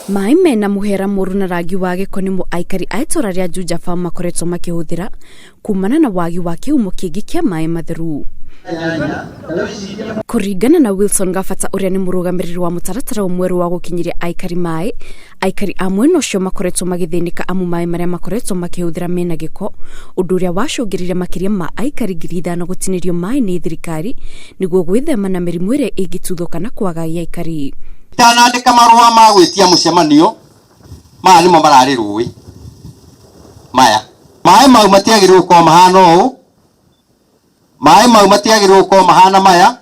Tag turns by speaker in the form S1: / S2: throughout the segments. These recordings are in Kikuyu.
S1: Maĩ mena mũhera mũru na rangi wa gĩko nĩmo aikari a itũra rĩa Juja Farm makoretwo makĩhũthĩra kumana na wagi wa kĩhumo kĩngĩ kĩa maĩ matheru. Kũringana na Wilson Gabata ũrĩa nĩ mũrũgamĩrĩri wa mũtaratara ũyũ mwerũ wa gũkinyĩria aikari maĩ, aikari a mwena ũcio makoretwo magĩthĩnĩka amu maĩ marĩa makoretwo makĩhũthĩra mena gĩko, ũndũ ũrĩa wacũngĩrĩire makĩria ma aikari 5,000 gũtinĩrio maĩ nĩ thirikari nĩguo gwĩthema na mĩrimũ ĩrĩa ĩngĩtuthũka na kwagagia aikari.
S2: Itanandĩka marũa ma gwĩtia mũcemanio, maya nĩmo mararĩ rũĩ maya. Maĩ mau matiagĩrĩirwo gũkorwo mahana ũũ, maĩ mau matiagĩrĩirwo gũkorwo mahana maya,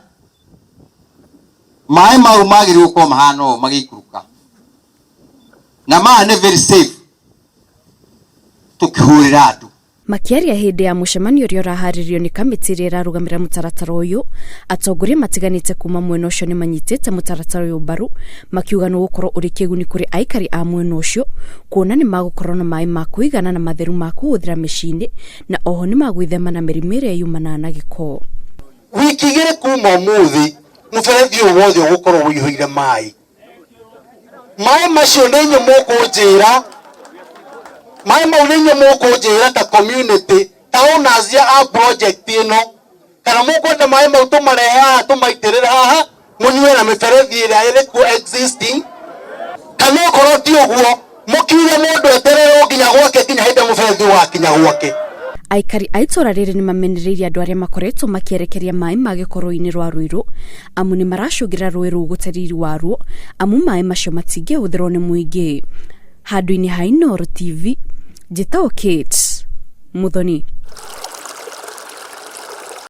S2: maĩ mau magĩrĩirwo gũkorwo mahana ũũ magĩikũrũka. Na maya nĩ very safe tũkĩhũrĩra andũ.
S1: Makĩaria hĩndĩ ya mũcemanio ũrĩa ũraharĩrio nĩ kamĩtĩ ĩrĩa ĩrarũgamĩrĩra mũtaratara ũyũ, atongoria matiganĩte kuma mwena ũcio nĩ manyitĩte mũtaratara ũyũ mbaru, makiuga nĩ ũgũkorwo ũrĩ kĩguni kũrĩ aikari a mwena ũcio, kuona nĩ magũkorwo na maĩ ma kũigana na matheru ma kũhũthĩra mĩciĩ-inĩ, na oho nĩ magwĩthema na mĩrimũ ĩrĩa yumanaga na gĩko.
S3: Wiki igĩrĩ kuma ũmũthĩ, mũberethi ũyũ wothe ũgũkorwo ũihũire maĩ. Maĩ macio nĩ inyuĩ mũkũnjĩra, maĩ mau nĩ inyuĩ mũkũnjĩra ta community, ta owners a project ĩno, kana mũkwenda maĩ mau tũmarehe haha tũmaitĩrĩre haha, mũnyue na mĩberethi ĩrĩa ĩrĩ kuo existing, kana okorwo ti ũguo, mũkiuge mũndũ etererwo nginya gwake nginya hĩndĩ ĩrĩa mũberethi ũgakinya gwake.
S1: Aikari a itũra rĩrĩ nĩ mamenereirie andũ arĩa makoretwo makĩerekeria maĩ ma gĩko rũĩ-inĩ rwa Ruiru amu nĩ maracũngĩrĩra rũĩ rũu gũte riri waruo amu maĩ macio matingĩhũthĩrwo nĩ mũingĩ. Handũ-inĩ ha Inooro TV, njĩtagwo Kate Muthoni.